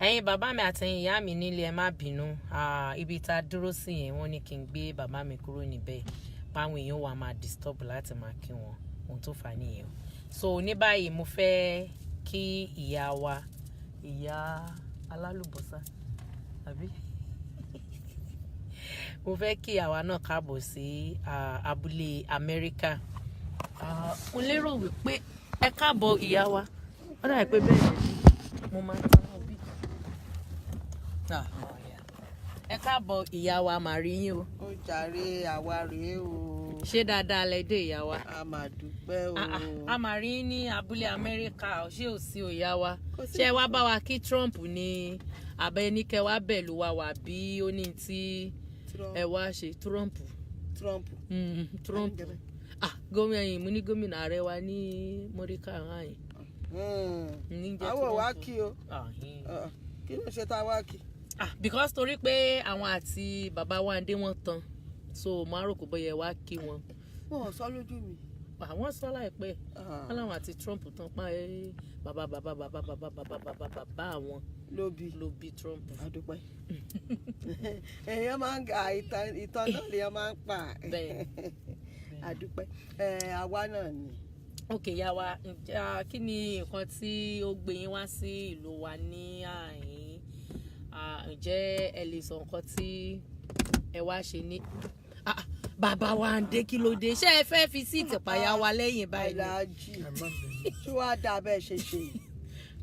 Ẹ̀yin bàbá mi àtẹ̀yin ìyá mi nílé, ẹ má bínú. Ibi tá a dúró sí yẹn, wọ́n ní kí n gbé bàbá mi kúrò níbẹ̀, báwọn èèyàn wà máa disturb láti máa kí wọn. Ohun tó fà á nìyẹn o. So ní báyìí, mo fẹ́ kí ìyá wa, ìyá alálùbọ́sà, àbí mo fẹ́ kí àwa náà káàbọ̀ sí abúlé Amẹ́ríkà. Mo lérò wípé ẹ káàbọ̀, ìyá wa. Ó dàbí pé bẹ́ẹ̀ ni mo máa ń tán náà bí. Ẹ káàbọ̀, ìyá wa, màá rí yín o. Ó jàre, àwa rèé o. Ṣé dáadáa lẹ dé, ìyá wa? A máa dúpẹ́ o. A máa rí yín ní abúlé Amẹ́ríkà. Ṣé ò sí o, ìyá wa? Kò sí. Ṣé ẹ wá bá wa kí Trump ní abẹ́níkẹ́ wá bẹ̀lú wa wà bí ó ní tí Trump. ẹ wá ṣe Trump? Trump. Trump. Ah, gómìnà yìí, mo ní gómìnà, ààrẹ wa ní mọ́ríkà hàn ní jẹ́ Àwọn ò wá Trump. kí o. Ah. Kí ló ṣe tá a wá kí? Ah, because torí pé àwọn àti bàbá Wándé wọn tán, so mo á rò pé bóyá ẹ wá kí wọn. Wọn ò sọ lójú mi. Àwọn sọ láìpẹ́. Ah, wọn làwọn àti Trump tán pa ẹ, bàbá bàbá bàbá bàbá bàbá bàbá bàbá àwọn ló bí. Ló bí Trump. Àdúpẹ́, èèyàn máa ń ga ìtàn, ìtàn náà lèèyàn máa ń pa. Àdúpẹ́ ẹ, àwa náà ni. Ok, ìyá wa, ǹjẹ́, kí ni nǹkan tí ó gbé yín wá sí ìlú wa ní àyín? Ǹjẹ́ ẹ lè sọ nǹkan tí ẹ wá ṣe ní? Bàbá wa ń dé, kí ló dé? Ṣé ẹ fẹ́ fi seat pàyà wa lẹ́yìn báyìí ni? Aláàjì. Ẹ má bínú. Tí wàá dáa bẹ́ẹ̀ ṣe ṣe yìí,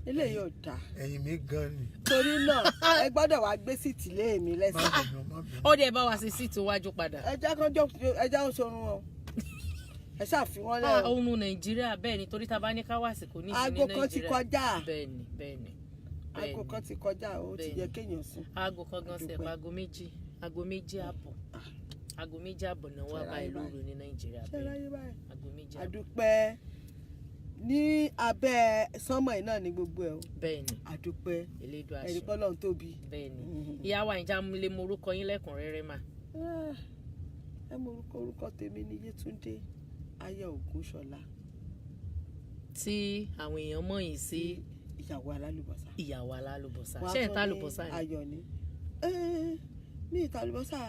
eléyìí ò dáa. Ẹ̀yìn mi gan ni. Torí náà, ẹ gbọ́dọ̀ wá gbé seat lé mi Má lẹ́sẹ̀. bínú, má bínú. Ó dẹ̀ bá wa ṣe seat wájú padà. Ẹ jẹ́ kán jókòó, ẹ jẹ́ kó sorun wọn, ẹ ṣàfihàn lẹ́wọ̀n. Oorun Nàìjíríà, bẹ́ẹ̀ ni, torí tá a bá ní ká wá àsìkò ní ìsìn ní Aago kan ti Nàìjíríà. kọjá. Bẹ́ẹ̀ ni, bẹ́ẹ̀ ni. Aago kan ti kọjá, ó ti yẹ kéèyàn sùn. Aago kan gan sẹ̀. Dúpẹ́. Aago 2, aago 2 àbọ̀, aago 2 àbọ̀ náà wá Ṣé báyìí ráyé lóru báyìí? ní Nàìjíríà. Ṣé Bẹ́ẹ̀. ráyé báyìí? Aago 2 àbọ̀. Àdúpẹ́, ní abẹ́ sánmọ̀ yìí náà ní gbogbo ẹ̀ o. Bẹ́ẹ̀ ni. Àdúpẹ́. Elédùà ẹ̀rí ṣe. pọ́lọ́run tóbi. Bẹ́ẹ̀ ni. Ìyá wa, ìjà lè mọ orúkọ yín lẹ́kùnrẹ́rẹ́ mà? Ah, ẹ mọ orúkọ tèmi ní Yétúndé Aya Ògúnṣọlá. Tí àwọn èèyàn mọ̀ yín sí? Ìyàwó alálùbọ́sà. Ìyàwó alálùbọ́sà. Wọ́n á Ṣé ẹ̀ ń tún ta ní àlùbọ́sà ni? Ayọ̀ ni. Mi ìta àlùbọ́sà.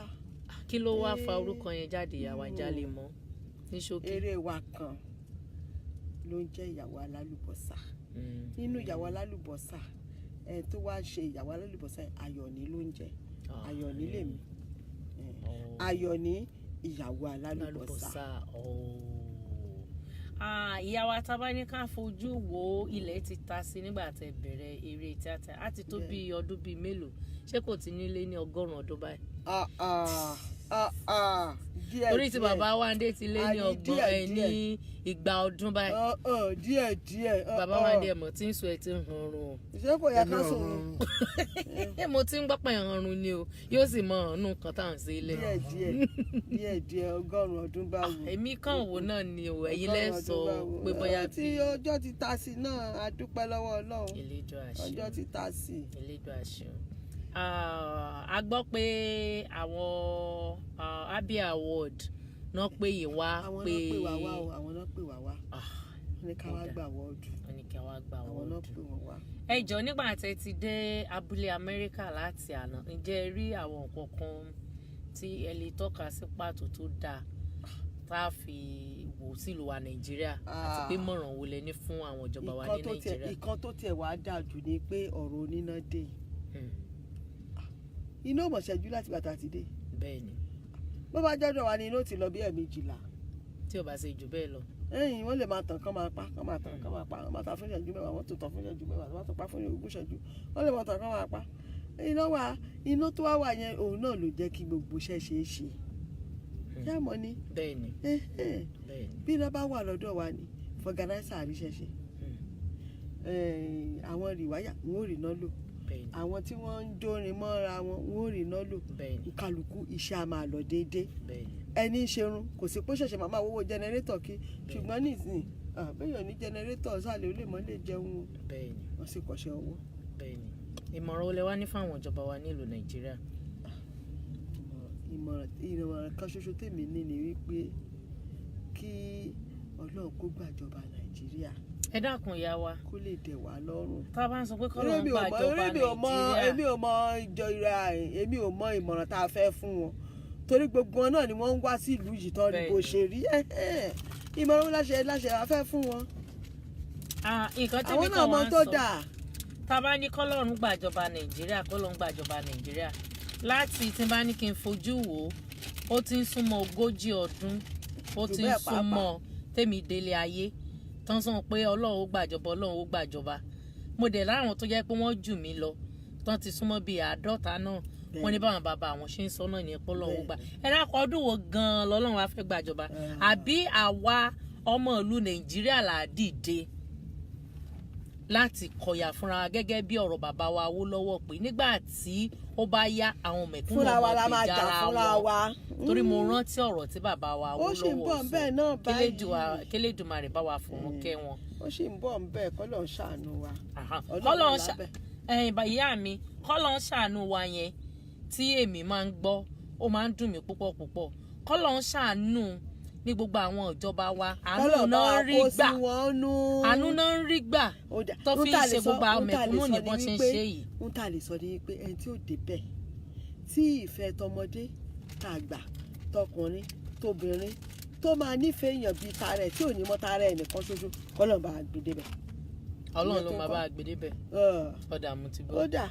Kí ló wá fa orúkọ yẹn jáde, ìyàwó? Ìjà lè mọ̀ ní ṣókí? Eré wa kan ló ń jẹ́ ìyàwó alálùbọ́sà. Nínú ìyàwó alálùbọ́sà, ẹ tó wá ṣe ìyàwó alálùbọ́sà, Ayọ̀ní ló ń jẹ́. Ayọ̀ní lèmi. Ayọ̀ní ìyàwó alálùbọ́sà. Alálùbọ́sà ooo. Ìyá wa, tá a bá ní ká fojú wo, ilẹ̀ ti ta sí nígbà tẹ́ bẹ̀rẹ̀ eré tíátà, á ti tó bí ọdún bíi mélòó? Ṣé kò ti nílé ní 100 ọdún báyìí? Ah, ah, ah, ah, díẹ̀ Torí tí díẹ̀. bàbá Wándé ti lé ní Àní ọgbọ̀n díẹ̀ ẹ ní díẹ̀. 200 ọdún báyìí. Ah, ah, díẹ̀ díẹ̀. Ah, Bàbá ah. Wándé, ẹ̀mọ̀ tí ń sọ ẹ̀ tí ń hanrun o. Ṣé kò yẹ Èmi ká ò sùn? rọrùn. Mo ti ń gbọ́ pé hanrun ni o, yóò sì mọ ọ̀nù kan tá à ń ṣe ilẹ̀. Díẹ̀ díẹ̀ díẹ̀ díẹ̀, 100 ọdún bá wù. Èmi kàn wò náà ni o, ẹ̀yin lẹ́ 100 sọ ọdún bá wù. pé bóyá Tí bí ọjọ́ ti ta sí náà, a dúpẹ́ lọ́wọ́ Ọlọ́run. Elédùà àṣẹ. Ọjọ́ ti ta sí. Elédùà àṣẹ. A gbọ́ pé àwọn ABIA Award náà pè yín wá. Àwọn Pé náà pè wá wá o, àwọn náà pè wá wá. Wọ́n ní ká wá Ó dáa. gbà wọ́ọ̀dù. Wọ́n ní kí wá gba Àwọn náà award. pè wọ́n wá. Ẹ jọ̀ọ́, nígbà tẹ́ ti dé abúlé Amẹ́ríkà láti àná, ǹjẹ́ ẹ rí àwọn nǹkan kan tí ẹ lè tọ́ka sí pàtó tó dáa tá a fi wò sílùú wa Nàìjíríà, àti pé mọ̀ràn wo lẹ ní fún àwọn ìjọba wa ní Ìkan tó tiẹ̀ Nàìjíríà? Ìkan tó tiẹ̀ wá dáa jù ni pé ọ̀rọ̀ oníná dé. Iná ò mọ̀ ṣẹ́jú láti bàtà ti dé. Bẹ́ẹ̀ ni. Bó bá jọ́dọ̀ wa ni iná ó ti lọ bí 12. Tí ò bá ṣe jù bẹ́ẹ̀ lọ. Ẹ̀yìn wọ́n lè máa tàn kán máa pa, kán máa tàn kán máa pa. Wọ́n máa tàn fún ìṣẹ́jú 10, wọ́n tún tàn fún ìṣẹ́jú 10, wọ́n tún pa fún 20 ìṣẹ́jú. Wọ́n lè máa tàn kán máa pa. Iná wà, iná tó wá wà yẹn, òun náà ló jẹ́ kí gbogbo iṣẹ́ ṣe é ṣe. Ṣé ẹ mọ̀ ni? Bẹ́ẹ̀ ni. Ẹhẹ́n. Bẹ́ẹ̀ ni. Bí iná bá wà lọ́dọ̀ wa ni vulcanizer àríṣẹ́ ṣe. Àwọn rewire, wọn ò rí iná lò. Bẹ́ẹ̀ ni. Àwọn tí wọ́n ń dórin mọ́ra wọn, wọn ò rí iná lò. Bẹ́ẹ̀ ni. Kálukú iṣẹ́ a máa lọ déédéé. Bẹ́ẹ̀ ni. Ẹni ń ṣerun, kò sí pé ṣẹ̀ṣẹ̀ màmá owó generator kí, ṣùgbọ́n nísìnyí, béèyàn ní generator sálẹ̀, ó lè mọ́ lè jẹun o. Bẹ́ẹ̀ ni. Wọ́n sì kọ́ṣẹ́ ọwọ́. Bẹ́ẹ̀ ni. Ìmọ̀ràn wo lẹ wá ní fáwọn ìjọba wa nílùú Nàìjíríà? Ìmọ̀ràn kan ṣoṣo tèmi ní ni wípé kí Ọlọ́run kó gbàjọba Nàìjíríà. Ẹ dákun ìyá wa, kó lè dẹ̀ wá lọ́rùn. Tá a bá ń sọ pé kọ́lọ́run Èmi ò mọ gbàjọba èmi ò mọ Nàìjíríà, èmi ò mọ ìjọ ìra èmi ò mọ ìmọ̀ràn tá a fẹ́ fún wọn, torí gbogbo wọn náà ni wọ́n ń wá sí ìlú yìí tán rí bó Bẹ́ẹ̀ni. ṣe rí. Ìmọ̀ràn wọn láṣẹ a fẹ́ fún wọn. Ah, nǹkan tẹ́mi Àwọn náà kan mọ wá ń tó sọ, dáa. tá a bá ní kọ́lọ́run gbàjọba Nàìjíríà, kọ́lọ́run gbàjọba Nàìjíríà, láti tí n bá ní kí n fojú wò ó, ó ti ń súnmọ́ 40 ọdún, ó Jù ti ń bẹ́ẹ̀ pàápàá. súnmọ́ tèmi délé ayé tán sọ pé Ọlọ́run ó gbàjọba, Ọlọ́run ó gbàjọba. Mo dẹ̀ láwọn tó jẹ́ pé wọ́n jù mí lọ tán ti súnmọ́ bíi 50 náà, wọ́n ní báwọn bàbá àwọn ṣe ń sọ náà ní pé Ọlọ́run ó gbà. Ẹ dákun, ọdún wo gan-an lọ́lọ́run wá fẹ́ gbàjọba? Àbí àwa ọmọ ìlú Nàìjíríà là á dìde láti kọ̀yà fúnra wa, gẹ́gẹ́ bí ọ̀rọ̀ bàbá wa Awólọ́wọ̀ pé nígbà tí ó bá yá, àwọn mẹ̀kúnnù Fúnra wa ọmọ la máa gbèjà jà ara fúnra wọn. wa. Torí mo rántí ọ̀rọ̀ tí bàbá wa Ó sì ń Awólọ́wọ̀ bọ̀ sọ. bẹ́ẹ̀ náà báyìí. Kélédùmarè bá wa fọ̀run kẹ́ wọn. Ó sì ń bọ̀ bẹ́ẹ̀, kọ́lọ̀ ń ṣàánú wa. Ọlọ́run Kọ́lọ̀ ń lábẹ́. Ẹ̀yin ìyá mi, kọ́lọ̀ ń ṣàánú wa yẹn tí èmi máa ń gbọ́, ó máa ń dùn mí púpọ̀ púpọ̀. Kọ́lọ̀ ń ṣàánú ní gbogbo àwọn ìjọba wa, àánú Kọ́lọ̀ bá náà wa ń rí kó sí gbà, wọn nú. àánú náà ń rí gbà Ó dà. tó fi Ohun ń tá a lè ṣe gbogbo àwọn ohun tá a lè mẹ̀kúnnù sọ ní ni bọ́n ṣe ń wípé- ṣe yìí. Ohun tá a lè sọ ni pé ẹni tí ò débẹ̀, tí ìfẹ́ tọmọdé tàgbà, tọkùnrin tóbìnrin, tó máa nífẹ̀ẹ́ èèyàn bíi tara ẹ̀, tí ò ní mọ́ tara ẹ̀ nìkan ṣoṣo, kọ́lọ̀ bá a gbé débẹ̀. Ọlọ́run ló Ìyẹn tó máa kọ́. bá a gbé débẹ̀. Ọ̀dà, mo ti gbọ́. Ó dà,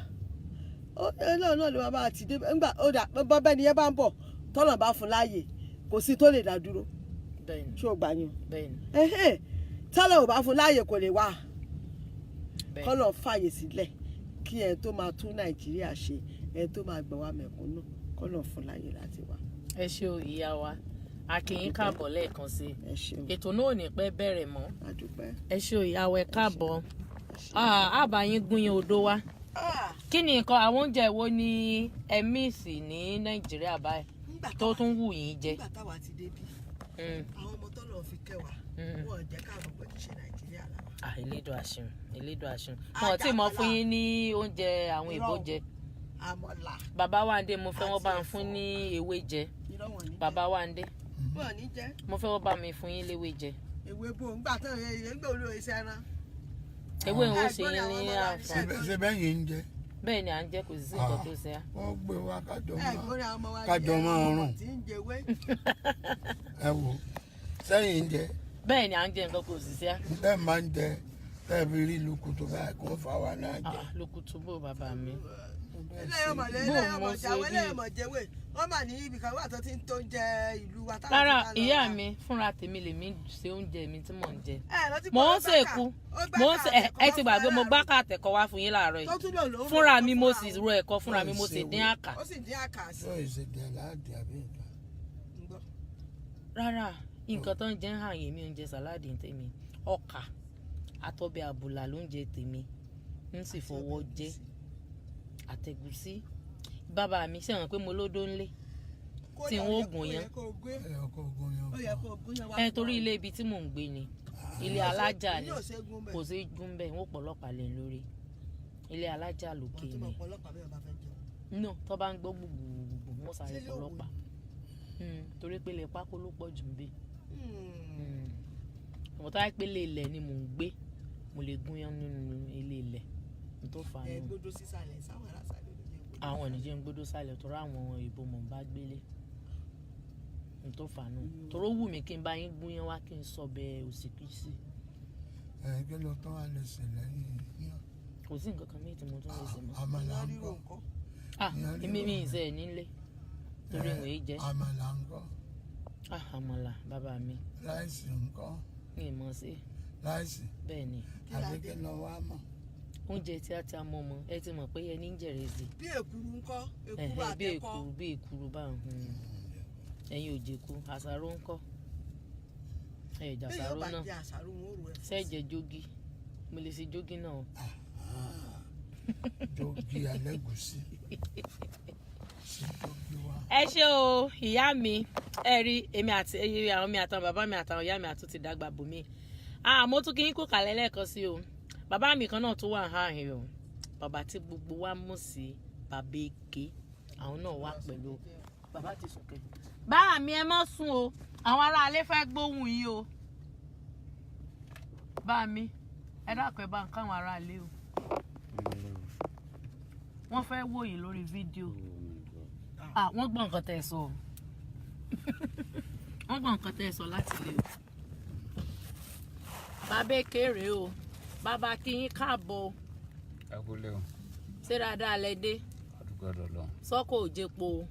Ọlọ́run náà ló máa bá a ti débẹ̀ ńgbà. Ó dà, bọ́ bẹ́ẹ̀ ni ẹ bá ń bọ̀, tọ́lọ̀ bá fún láàyè, kò sí tó lè dá dúró. Bẹ́ẹ̀ni. Ṣó o gbà yín? Bẹ́ẹ̀ni. Ẹhẹ́n, tọ́lọ̀ ò bá fún láàyè, kò lè wá. Bẹ́ẹ̀ni. Kọ́lọ̀ fàyè sílẹ̀ kí ẹ tó máa tún Nàìjíríà ṣe, ẹ tó máa gbọ̀n wá mẹ̀kúnnù, kọ́lọ̀ fún láàyè láti wá. Ẹ ṣé o, ìyá wa, a kí yín káàbọ̀ lẹ́ẹ̀kan sí i. Ẹ ṣeun. Ètò náà ò ní pẹ́ bẹ̀rẹ̀ mọ́. A dúpẹ́. Ẹ ṣé o, ìyá wa, ẹ káàbọ̀. Ẹ ṣeun. Ah, àbá yín gún yín odó wa. Kí ni nǹkan, àwọn oúnjẹ wo ni ẹ miss ní Nàìjíríà báyìí tó tún wù yín jẹ? Nígbà táwa ti débi, àwọn ọmọ tọ́lọ̀ fi kẹwàá, wọn ò jẹ́ káàbọ̀ pé kì í ṣe Nàìjíríà làwọn. Ah, Elédùà ṣeun, Elédùà ṣeun. Wọn ò tí ì mọ fún yín ní oúnjẹ àwọn èbó jẹ? Àmàlà. Bàbá Wándé, mo fẹ́ wọ́n bá ń Àti fún ẹ̀fọ́. ní ewé jẹ. Irọ́, wọn ní jẹ. Bàbá Wándé, Wọn ní jẹ. mo fẹ́ wọ́n bá mi fún yín léwé jẹ. Ewé bò ń gbà tán, ewé ń gbà olóye sẹ́ran. Ewé ń ó ṣe Ẹ̀gbọ́n yín àwọn ní ọmọ wa ní àǹfààní. Ṣe bẹ́ẹ̀ yìí ń jẹ? Bẹ́ẹ̀ ni à ń jẹ, kò sí nǹkan tó ṣe á. Wọ́n gbé wa kájọ máa Ẹ̀gbọ́n àwọn ọmọ wa ní kájọ máa ẹran rùn. tí ń jẹwé. Ẹ wò, sẹ́yìn ń jẹ? Bẹ́ẹ̀ ni à ń jẹ, nǹkan kò sì ṣe á. Tẹ́ ẹ máa ń jẹ, tẹ́ ẹ fi rí lukutu báyìí, kó fà wá náà jẹ. Ah, lukutu bò, bàbá mi. Eléyọ̀mọ̀ Bó eléyọ̀mọ̀ mo ṣe jàwé, rí. eléyọ̀mọ̀ jẹwé. Wọ́n mà ní ibì kan wà tó ti ń tó ń jẹ ìlú wa táwọn Rárá, ti bá lọ ìyá rà. mi, fúnra tèmi lèmi ṣe oúnjẹ mi tí mò ń jẹ. Ẹ rántí pé Mò ó ń gbá ṣèkú, ó gbá mò ń ṣe kà ẹ ti gbàgbé, mo àtẹ̀kọ́ gbá kàtẹ̀kọ́ wá fún yín láàárọ̀ tó yìí. tún lò ló ń Fúnra ro mi ẹ̀kọ́ mo fúnra sì òun. ro ẹ̀kọ́ fúnra mi, mo sì dín àkà. Ó sì dín àkà sí. Tó ìṣèjẹ láàdì àbí nǹkan? Ń gbọ́. Rárá, nǹkan tó ń jẹ ń hàn yèmí, oúnjẹ sàláàdì ń tèmi, ọkà àtọbẹ̀ àbùlà ló ń jẹ tèmi, ń sì fọwọ́ jẹ àtẹ̀gúsí. Bàbá mi, ṣẹ̀wọ̀n pé mo lódó ńlé tí Kódà wọ́n ó ó yẹ gùn ó yán. yẹ kó o gún. Ẹ ọkọ ogun yẹn. Ó yẹ kó o gún yán wá Ẹ fún torí wa. ilé ibi tí mò ń gbé ni ilé alájà ni. Ilé ò ṣe é gún bẹ́ẹ̀. Kò sí gún bẹ́ẹ̀, wọ́n pọ̀lọ́pàá lé lórí ilé alájà lókè Wọ́n tún ni. mọ̀ pọ̀ ọlọ́pàá bẹ́ẹ̀ bá fẹ́ jẹun. No, tó bá ń gbọ́ gbùgbùgbùgbù, wọ́n sáré Ṣé yóò wò? pọ̀lọ́pàá. Torí pé ilé pákó ló pọ̀ jù ń bẹ̀. Mo tó wáyé pé ilé ilẹ̀ ni mò ń gbé, mo lè gúnyán nínú ilé ilẹ̀ n tó fà á Ẹ nù. gbódó sísàlẹ̀ sáwọn ará sàlẹ̀ ló jẹ́ gbódó. Àwọn ènìyàn ń gbódó sálẹ̀ torí àwọn ìbò mò ń bá gbélé n tó fà á nù, torí ó wù mí kí n bá yín gúnyán wá, kí n sọ bẹ́ẹ̀ òsìkìsì. Ẹ kí ló tán wà lè sè lẹ́yìn yíyan? Kò sí nǹkan kan míì tí mo tún lè ṣe mọ́. Àmàlà Ìyá ń rírò kọ́? nǹkan. Ah, Ìyá èmi rírò. mi ì sẹ́ ẹ̀ nílé torí ìwé jẹ́. Àmàlà ń kọ́? Ah, àmàlà, bàbá mi. Ráìsì ń kọ́? Mi ì mọ̀ sí. Ráìsì? Bẹ́ẹ̀ ni. Kí la Àbí dé? kí lọ wá mọ̀? Oúnjẹ tí a ti mọ̀ mọ́, ẹ ti mọ̀ pé ẹni ń jẹ̀rẹ̀ sí. Bí èkuru ńkọ́? Èkuru Ẹ̀hẹ́, bí àtẹ̀kọ́. èkuru, bí èkuru báwọn. Ẹ̀yin ò jẹ̀kú, àṣàrò ńkọ́? Ẹ̀ Bí yóò jàṣàrò bá náà. jẹ àṣàrò, wọn ò rò ẹ̀fọ́ sí. Ṣẹ́ẹ̀jẹ̀ jogi? Mo lè ṣe jogi náà. Jogi alẹ́gùsí sí jogi wa. Ẹ ṣé o, ìyá mi. Ẹ rí èmi àti ẹyẹ àwọn mi àtàwọn bàbá mi àtàwọn ìyá mi àtún ti dàgbà bòmí. Ah, mo tún kí n kó kàlẹ́ lẹ́ẹ̀kan sí o. Bàbá mi kan náà tó wà hàn o, bàbá tí gbogbo wa mọ̀ sí bàbá èké, àwọn náà wà pẹ̀lú. Bàbá ti sùn kẹ́. Bá mi, ẹ má sùn o, àwọn aráalé fẹ́ gbóhùn yín o, bá mi. Ẹ dákun, ẹ bá ń káwọn aráalé o. Wọ́n fẹ́ wò yín lórí fídíò. Ah, wọ́n gbọ́ nǹkan tẹ́ ẹ sọ o. Wọ́n gbọ́ nǹkan tẹ́ ẹ sọ láti ilé o. Bàbá Èké o, bàbá, kí yín káàbọ̀ o. Agbolé o. Ṣé dáadáa lẹ dé? Àdúgbò ọlọ́run. Sọ́kò òjèpo o.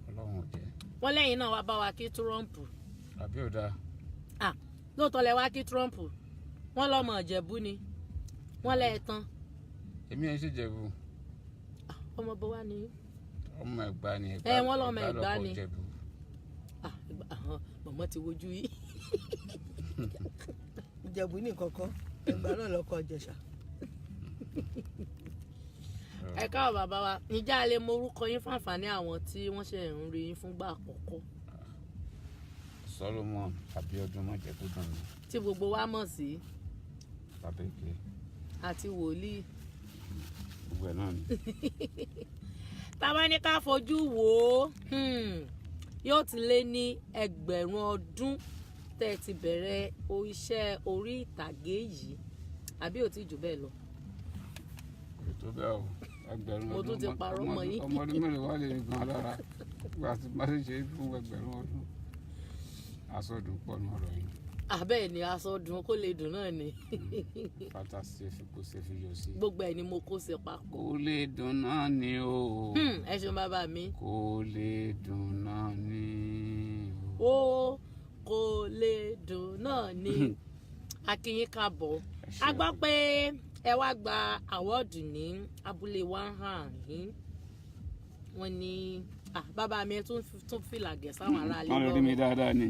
Ọlọ́run ò jẹ́. Wọ́n lẹ́yìn náà wá bá wa kí Trump. Àbí ò dáa? Ah, lóòótọ́ lẹ wá kí Trump? Wọ́n lọ́mọ Ìjẹ̀bú ni wọ́n lẹ́ tán. Èmi ẹ̀ ń ṣèjẹ̀bù. Ọmọ bó wá ní? Ọmọ Ẹ̀gbá ni, Ẹ̀gbá. Ẹ, wọ́n lọ́mọ Ẹ̀gbá lọkọ ni. Ìjẹ̀bú. Ah, ahàn, mọ̀mọ́ ti wojú yìí. Ìjẹ̀bú ní kankan, Ẹ̀gbá náà lọ́kọ̀ Ìjẹ̀ṣà. Ẹ káàbọ̀, bàbá wa. Ǹjẹ́ a lè mọ orúkọ yín fún àǹfààní àwọn tí wọ́n ṣe ń rí yín fúngbà àkọ́kọ́? Solomon Abiodun Májẹ̀kúdùn mi. Tí gbogbo wa mọ̀ sí Bàbá Èké. Àti wòlíì. Gbogbo ẹ̀ náà ni. Tá a bá ní ká fojú wò ó, yóò ti lé ní 1,000 ọdún tẹ́ ẹ ti bẹ̀rẹ̀ iṣẹ́ orí ìtàgé yìí, àbí ò tí jù bẹ́ẹ̀ lọ? Kò tó bẹ́ẹ̀ o, 1,000 Mo ọdún. tún ti parọ́ mọ́ yín. Ọmọ ọdún mélòó wà lè gan alára gba tí má ṣe ṣe fún 1,000 ọdún? Aṣọ́dún pọ̀ ní ọ̀rọ̀ yìí. Àbẹ́ẹ̀ ni, aṣọ dùn kó lè dùn náà ni. Fata ṣe fi kó ṣe fi yọ sí. Gbogbo ẹ̀ ni mo kó ṣe papọ̀. Kó lè dùn náà ni o. Ẹ ṣeun, bàbá mi. Kó lè dùn náà ni o. Ó kò lè dùn náà ni. A kí yín káàbọ̀. Ẹ ṣé. A gbọ́ pé ẹ wá gba award ní abúlé wa hàn yín. Wọ́n ní, ah, bàbá mi, ẹ tún fìlà gẹ̀ sáwọn aráalé Wọ́n lè rí mi lọ́rùn. dáadáa ni.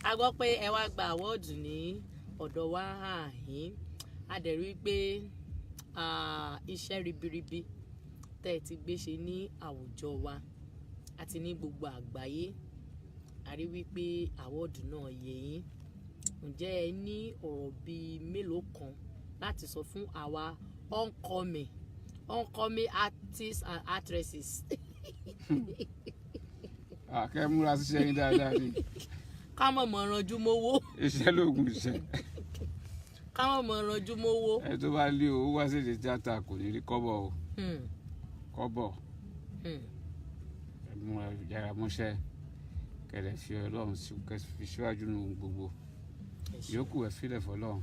A gbọ́ pé ẹ wá gba award ní ọ̀dọ̀ wa hàn yín. A dẹ̀ rí i pé, ah, iṣẹ́ ribiribi tẹ́ ẹ ti gbé ṣe ní àwùjọ wa àti ní gbogbo àgbáyé, a rí wípé award náà yẹ yín. Ǹjẹ́ ẹ ní ọ̀rọ̀ bíi mélòó kan láti sọ fún àwa oncoming artists and actresses? Àkẹ́ múra ṣiṣẹ́ yín dáadáa ni. Ká mọ̀ mọ̀ ranjú mówó. Iṣẹ́ lóògùn iṣẹ́. Ká mọ̀ mọ̀ ranjú mówó. Ẹni tó bá lé owó wá sí èdè tíátà kò ní rí kọ́bọ̀ o. Kọ́bọ̀. Ẹ múra yára mọ́ṣẹ́, kẹlẹ̀ fi Ọlọ́run kẹ́ fi síwájú nínú gbogbo. Ẹ ṣeun. Yòókù ẹ filẹ̀ fọlọ́run.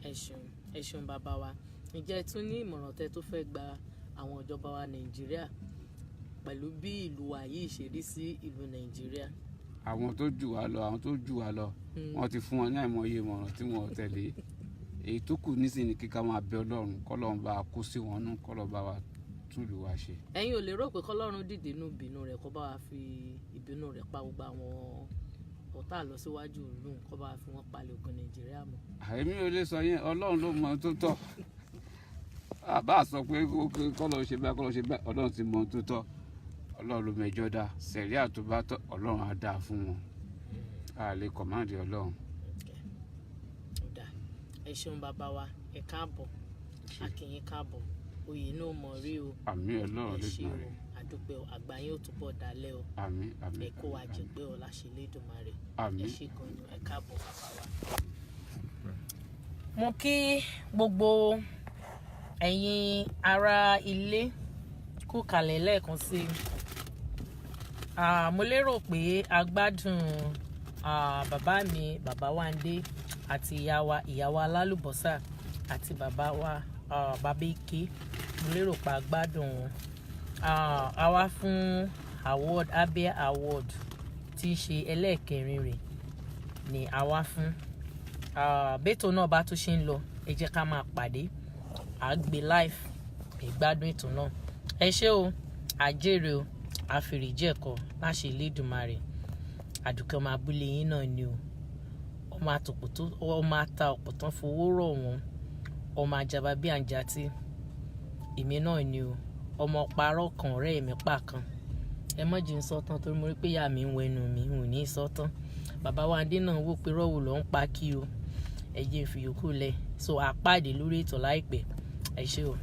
Ẹ ṣeun, ẹ ṣeun, bàbá wa. Ǹjẹ́ ẹ tún ní ìmọ̀ràn tẹ́ tó fẹ́ gba àwọn ìjọba wa Nàìjíríà pẹ̀lú bí ìlú wa yìí ṣe rí sí ìlú Nàìjíríà? Àwọn tó jù wá lọ, àwọn tó jù wá lọ, wọ́n ti fún wọn ní àìmọye ìmọ̀ràn tí wọn ò tẹ̀lé. Èyí tó kù nísìnyí kíkà máa bẹ Ọlọ́run, kọ́lọ́run bá a kó sí wọn nú, kọ́lọ́run bá wa túlù wa ṣe. Ẹ̀yin ò lérò pé kọ́lọ́run dìde inú ìbínú rẹ̀, kó bá wa fi ìbínú rẹ̀ pa gbogbo àwọn ọ̀tá lọ síwájú ìlú, kó bá wa fi wọ́n palẹ̀ ogun Nàìjíríà mọ́? Àìmí ò lè sọ yẹn, Ọlọ́run ló mọ ohun tó tọ́. Àbá sọ pé kọ́lọ́run ṣe báyìí, kọ́lọ́run ṣe báyìí, Ọlọ́run ti mọ ohun tó tọ́. Ọlọ́run ló mẹjọ dá sẹ̀ríà tó bá tọ́, Ọlọ́run á dáa fún wọn. A lè command Ọlọ́run. Ó dáa. Ẹ ṣeun, bàbá wa, ẹ káàbọ̀. A kí yín káàbọ̀. Oyè náà mọ̀ rí o. Àmín, Ọlọ́run Ẹ ṣé ló o. rẹ̀. Àdúpẹ́ o. Àgbà yín ò túbọ̀ dalẹ̀ o. Àmín, àmín. Ẹ kó wa jẹ pé o láṣẹ Elédùmarè. Ẹ Àmín. ṣé gan ni, ẹ káàbọ̀, bàbá wa. Mo kí gbogbo ẹ̀yin ará ilé kú kalẹ̀ lẹ́ẹ̀kan sí i. Ah, mo lérò pé a gbádùn, ah, bàbá mi, bàbá Wándé, àti ìyá wa, ìyá wa alálùbọ́sà, àti bàbá wa, ah, bàbá Ike. Mo lérò pé a gbádùn wọn. Ah, a wá fún award, Abia Award, tí í ṣe ẹlẹ́ẹ̀kẹrin rẹ̀ ni a wá fún. Ah, bẹ́tò náà bá tún ṣe ń lọ, ẹ jẹ́ ká máa pàdé. À á gbé live ìgbádùn ètò náà. Ẹ ṣé o, àjèrè o, àfìrìjẹ̀kọ láṣẹ Elédùmarè. Àdùkẹ́ ọmọ abúlé yín náà ni o, ọmọ àtòpò tó ọmọ ata ọ̀pọ̀ tán fowó rọ̀ wọ́n, ọmọ àjàbá bí àǹjàtí. Èmi náà ni o, ọmọ parọ́ kan ọ̀rẹ́ mi pa kan. Ẹ mọ̀ jí ń sọ tán torí mo rí pé ìyá mi ń wẹnu mi ń ò ní sọ tán. Bàbá wa adé náà wò pé rọ́wù ló ń pa kí o. Ẹ jẹ́ n fi yòókù lẹ̀ so àpáàdé lórí ètò láìpẹ́. Ẹ ṣé o.